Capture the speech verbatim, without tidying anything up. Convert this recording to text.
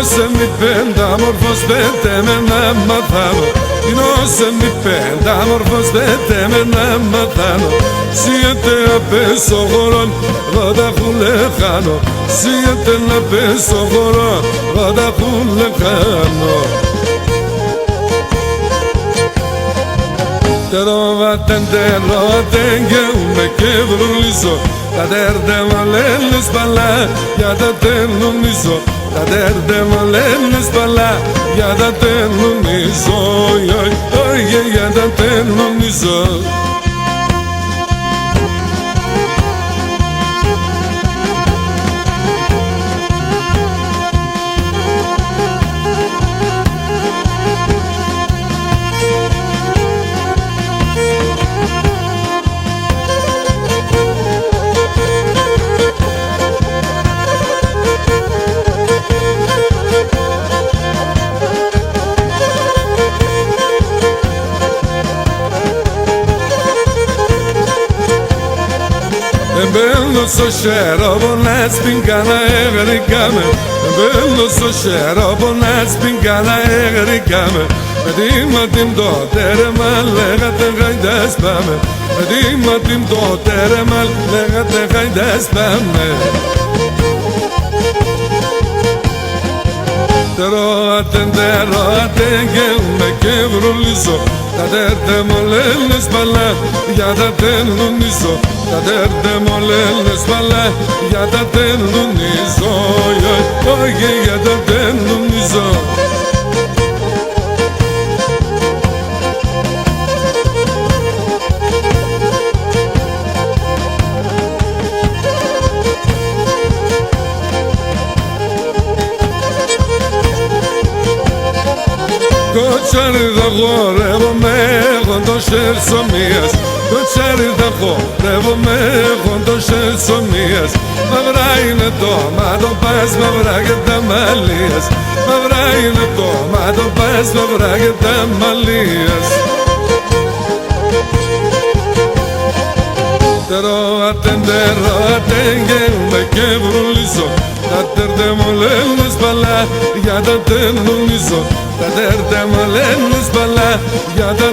Σ' εμ' πεντάμορφος πέτε με να μαθάνω. Ίνος εμ' πεντάμορφος πέτε με να μαθάνω. Σιέτε απέσ' σο χωρόν, εγώ τα χούλια χάνω. Σιέτε απέσ' σο χωρόν, εγώ τα χούλια χάνω. Τερόβατεν, τερόβατεν, καίουμαι και βρουλίζω. Τα τέρ' τ' εμ' ολέν εσπαλά, για τα τέρ' νουνίζω. Τα τέρ' τ' εμ' ολέν εσπαλά, για τα τέρ' νουνίζω. Ωι, ωι, για τα τέρ' νουνίζω. Εμπαίνω σο χ̌ερόπον να σπίν καλά εγρικά με. Εμπαίνω σο χ̌ερόπον να σπίν καλά εγρικά με. Με τη ματίν' το τέρεμα λέγα τε χάιντας πάμε. Με τη ματίν' το τέρεμα λέγα τε χάιντας πάμε. Τερόβατεν, τερόβατεν, καίουμαι και βρουλίζω. Τα τέρ' τ' εμ' ολέν εσπαλά, για τα τέρ' νουνίζω. Τα τέρ' τ' εμ' ολέν εσπαλά, για τα τέρ' νουνίζω. Ωι, ωι, για τα τέρ' νουνίζω. Κοτσάριδα χορεύουμαι, έχω το χ̌έρ' σ' ομοίας. Κοτσάριδα χορεύουμαι, έχω το χ̌έρ' σ' ομοίας. Μαυρά είναι το μάτ' πας, μαυρά και τα μαλλίας. Μαυρά είναι το μάτ' πας, μαυρά και τα μαλλίας. Τερόβατεν, τερόβατεν, καίουμαι και βρουλίζω. Τα τέρ' τ' εμ' ολέν εσπαλά, για τα τέρ' νουνίζω. Τα τέρ' τ' εμ' ολέν εσπαλά, για τα